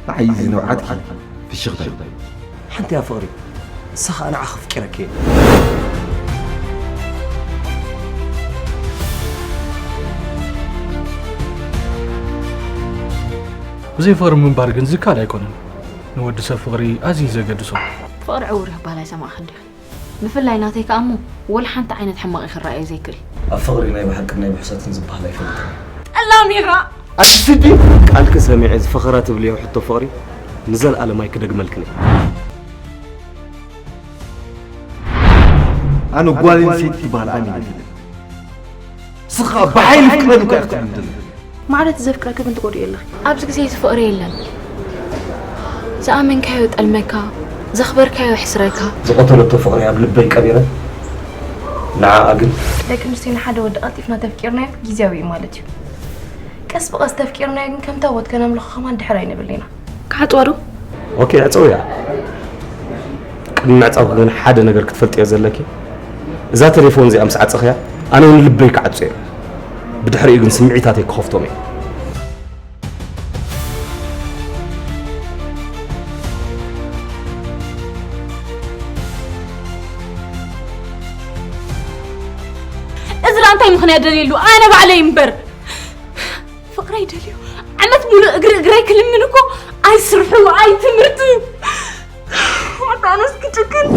ንዓይ እዚ ንብዓትኪ ፍሽኽታ እዩ። ሓንቲ እያ ፍቕሪ፣ ንሳ ኸኣ ንዓኺ ኣፍቂረኪ እየ። ብዘይ ፍቕሪ ምንባር ግን ዝከኣል ኣይኮነን። ንወዲ ሰብ ፍቕሪ ኣዝዩ እዩ ዘገድሶ። ፍቕሪ ዕውር እዩ ክበሃል ኣይሰማዕክን ዲኺ? ብፍላይ ናተይ ከኣ እሞ ወላ ሓንቲ ዓይነት ሕማቕ እዩ ክረኣዮ ዘይክእል። ኣብ ፍቕሪ ናይ ብሓቅን ናይ ብሕሰትን ዝበሃል ኣይፈልጥን። ጠላም ኢኻ። ኣንስቲ ቃልኪ ሰሚዐ ዝፈኸራ ትብልዮ ሕቶ ፍቕሪ ንዘለኣለም ኣይክደግመልክን እየ። ኣነ ጓል ኣንስተይቲ ትበሃል ኣሚነ። ስኻ ብሓይሊ ፍቅረኒ እኮ ኣይፍቅረኒ ደሎ። ማዕረ እቲ ዘፍቅረኪ ግን ትጎድእዮ ኣለኺ። ኣብዚ ግዜ እዚ ፍቕሪ የለን። ዝኣመንካዮ ጠልመካ፣ ዘኽበርካዮ ሕስረካ። ዝቐተለቶ ፍቕሪ ኣብ ልበይ ቀቢረ፣ ንዓኣ ግን። ደቂ ኣንስትዮ ንሓደ ወዲ ቀልጢፍና ተፍቂርናዮ ግዝያዊ እዩ ማለት እዩ። ቀስ ብቐስ ተፍቂርናዮ ግን ከም ታቦት ከነምልኾ ከማን ድሕር ኣይንብል ኢና። ክዓጽዋ ዶ? ኦኬ፣ ዕጸውያ። ቅድሚ ምዕጻውኪ ግን ሓደ ነገር ክትፈልጥዮ ዘለኪ። እዛ ቴሌፎን እዚኣ ምስ ዓጸኽያ፣ ኣነ እውን ልበይ ክዓጹ እየ። ብድሕሪኡ ግን ስምዒታተይ ክኸፍቶም እየ። እዝራ እንታይ ምኽንያት ደልየሉ? ኣነ ባዕለይ እምበር። ፍቕረይ ደልዩ ዓመት ሙሉእ እግሪ እግረይ ክልምን እኮ ኣይስርሑ ኣይትምህርቱ። ኣታ ኣነስ ክጭክን።